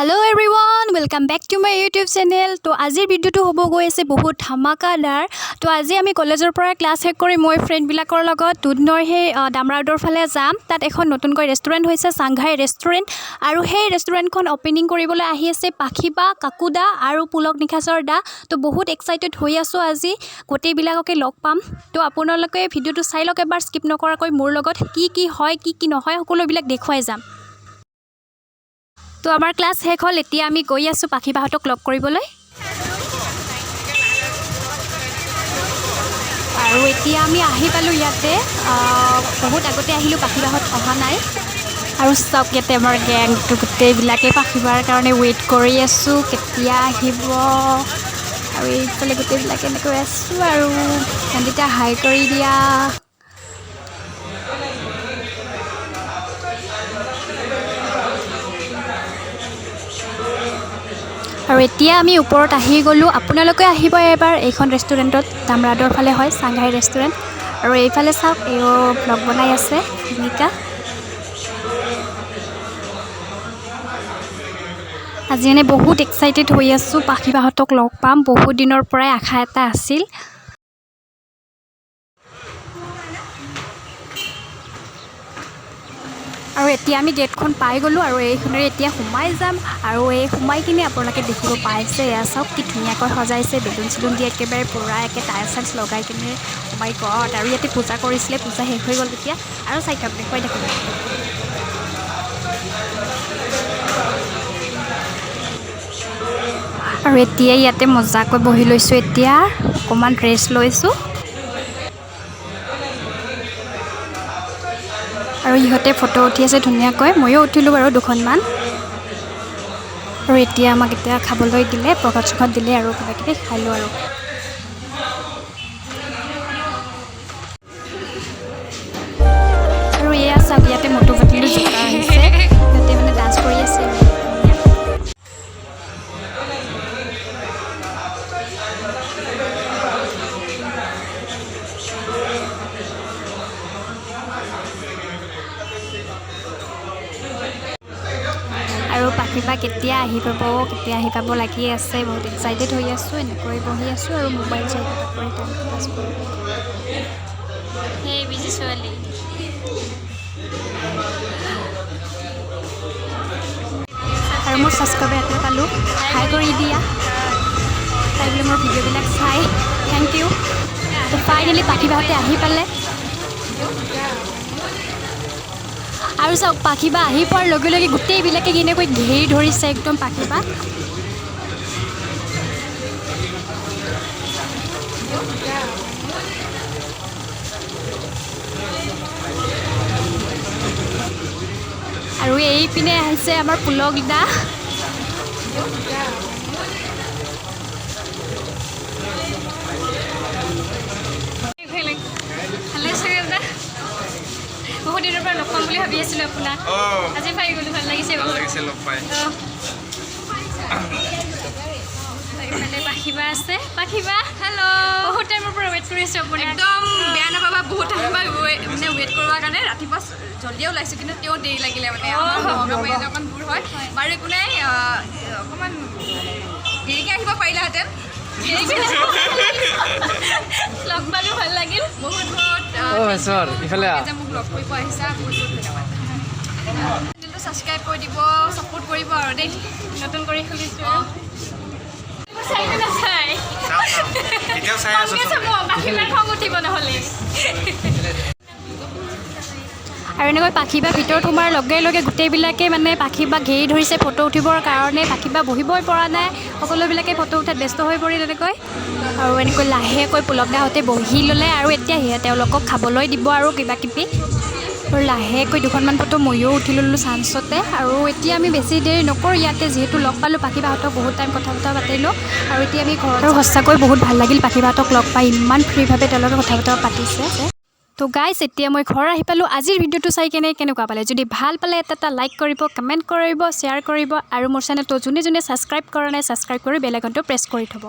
Hello everyone, welcome back to my YouTube channel. তো আজিৰ ভিডিঅ'টো হ'ব গৈ আছে বহুত ধামাকাদাৰ। তো আজি আমি কলেজৰ পৰা ক্লাছ শেষ কৰি মই ফ্ৰেণ্ডবিলাকৰ লগত দুধনৈৰ সেই দামৰাৰোডৰ ফালে যাম। তাত এখন নতুনকৈ ৰেষ্টুৰেণ্ট হৈছে, চাংঘাই ৰেষ্টুৰেণ্ট। আৰু সেই ৰেষ্টুৰেণ্টখন অ'পেনিং কৰিবলৈ আহি আছে পাখিবা, কাকুদা আৰু পুলক নিশাচৰ দা। তো বহুত এক্সাইটেড হৈ আছোঁ, আজি গোটেইবিলাককে লগ পাম। তো আপোনালোকে ভিডিঅ'টো চাই লওক এবাৰ স্কিপ নকৰাকৈ। মোৰ লগত কি কি হয়, কি কি নহয়, সকলোবিলাক দেখুৱাই যাম। তো আমাৰ ক্লাছ শেষ হ'ল, এতিয়া আমি গৈ আছোঁ পাখিবাহঁতক লগ কৰিবলৈ। আৰু এতিয়া আমি আহি পালোঁ ইয়াতে। বহুত আগতে আহিলোঁ, পাখিবাহঁত অহা নাই। আৰু চাওক, ইয়াতে আমাৰ গেংটো গোটেইবিলাকে পাখিবাৰ কাৰণে ৱেইট কৰি আছোঁ, কেতিয়া আহিব। আৰু এইফালে গোটেইবিলাকে এনেকৈ আছোঁ। আৰু নন্দিতা, হাই কৰি দিয়া। আৰু এতিয়া আমি ওপৰত আহি গ'লোঁ। আপোনালোকে আহিব এবাৰ এইখন ৰেষ্টুৰেণ্টত। দামৰাদৰ ফালে হয়, চাংঘাই ৰেষ্টুৰেণ্ট। আৰু এইফালে চাওক, এও ভ্লগ বনাই আছে ভূমিকা। আজি মানে বহুত এক্সাইটেড হৈ আছোঁ, পাখিবাহঁতক লগ পাম। বহুত দিনৰ পৰাই আশা এটা আছিল। আৰু এতিয়া আমি গেটখন পাই গ'লোঁ আৰু এইখনেৰে এতিয়া সোমাই যাম। আৰু এই সোমাই কিনে আপোনালোকে দেখিব পাইছে, এয়া চাওক কি ধুনীয়াকৈ সজাইছে, বেলুন চেলুন দি একেবাৰে পূৰা একে টাইলছ চাইলছ লগাই কিনে। মাই গড! আৰু ইয়াতে পূজা কৰিছিলে, পূজা শেষ হৈ গ'ল এতিয়া। আৰু চাই থাকক, দেখুৱাই থাকোঁ। আৰু এতিয়া ইয়াতে মজাকৈ বহি লৈছোঁ, এতিয়া অকণমান ৰেষ্ট লৈছোঁ। আৰু ইহঁতে ফটো উঠি আছে ধুনীয়াকৈ, ময়ো উঠিলোঁ বাৰু দুখনমান। আৰু এতিয়া আমাক এতিয়া খাবলৈ দিলে, প্ৰসাদ চসাদ দিলে আৰু কিবা কিবি খালোঁ। আৰু এয়া চাওক, ইয়াতে মটু পাটলু জোকা আহিছে। সিহঁতে মানে ডান্স কৰি আছে আৰু ধুনীয়া। আৰু পাখিবা কেতিয়া আহি পাব, কেতিয়া আহি পাব লাগি আছে। বহুত এক্সাইটেড হৈ আছোঁ, এনেকৈ বহি আছোঁ আৰু মোবাইল চাই কিবা কৰি টাইমটো পাছ কৰোঁ। সেই বিজি ছোৱালী। আৰু মোৰ ছাবস্ক্ৰাইবাৰ এটা পালোঁ, হাই কৰি দিয়া। তাই বোলে মোৰ ভিডিঅ'বিলাক চাই। Thank U. তো ফাইনেলি পাখিবাহঁতে আহি পালে। আৰু চাওক, পাখিবা আহি পোৱাৰ লগে লগে গোটেইবিলাকে কেনেকৈ ঘেৰি ধৰিছে একদম পাখিবাক। আৰু এইপিনে আহিছে আমাৰ পুলক দা। ভালে চাগে দাদা? বহুত দিনৰ পৰা লগ পাম বুলি ভাবি আছিলোঁ আপোনাক। আজি পাই গ'লোঁ, ভাল লাগিছে। ভাল বহুত লাগিছে লগ পাই। অঁ। এইফালে পাখিবা আছে। পাখিবা, হেল্ল'। বহুত টাইমৰ পৰা ৱেইট কৰি আছোঁ আপোনাক। একদম বেয়া নাপাবা, বহুত টাইম মানে ৱেইট কৰোৱাৰ কাৰণে। ৰাতিপুৱা জল্দিয়ে ওলাইছোঁ, কিন্তু তেওঁ দেৰি লাগিলে। মানে আমাৰ নগাঁও ইয়াতে অকণমান দূৰ হয়। বাৰু একো নাই, অকণমান দেৰিকৈ আহিব পাৰিলাহেঁতেন। লগ পালোঁ, ভাল লাগিল। বহুত বহুত অ' ছাৰ, ইফালে আহ। যে মোক লগ কৰিব আহিছা, বহুত বহুত ধন্যবাদ। চেনেলটো ছাবস্ক্ৰাইব কৰি দিব, ছাপোৰ্ট কৰিব আৰু দেই। নতুন কৰি খুলিছোঁ। চাইতো নাচায়? চাওঁ, চাওঁ। এতিয়াও চাই আছো। কমকৈ চাব, পাখিবাৰ খং উঠিব নহ'লে। আৰু এনেকৈ পাখিবা ভিতৰত সোমোৱাৰ লগে লগে গোটেইবিলাকে মানে পাখিবাক ঘেৰি ধৰিছে ফটো উঠিবৰ কাৰণে। পাখিবা বহিবই পৰা নাই, সকলোবিলাকে ফটো উঠাত ব্যস্ত হৈ পৰিল এনেকৈ। আৰু এনেকৈ লাহেকৈ পুলক দাহঁতে বহি ল'লে। আৰু এতিয়া সেয়া তেওঁলোকক খাবলৈ দিব আৰু কিবা কিবি। আৰু লাহেকৈ দুখনমান ফটো ময়ো উঠি ল'লোঁ চান্সতে। আৰু এতিয়া আমি বেছি দেৰি নকৰোঁ ইয়াতে, যিহেতু লগ পালোঁ পাখিবাহঁতক, বহুত টাইম কথা বতৰা পাতিলোঁ। আৰু এতিয়া আমি ঘৰত। আৰু সঁচাকৈ বহুত ভাল লাগিল পাখিবাহঁতক লগ পাই, ইমান ফ্ৰীভাৱে তেওঁলোকে কথা বতৰা পাতিছে। তো গাইজ, এতিয়া মই ঘৰ আহি পালোঁ। আজিৰ ভিডিঅ'টো চাই কেনে কেনেকুৱা পালে? যদি ভাল পালে এটা এটা লাইক কৰিব, কমেণ্ট কৰিব, শ্বেয়াৰ কৰিব। আৰু মোৰ চেনেলটো যোনে যোনে ছাবস্ক্ৰাইব কৰা নাই, ছাবস্ক্ৰাইব কৰি বেল আইকনটো প্ৰেছ কৰি থ'ব।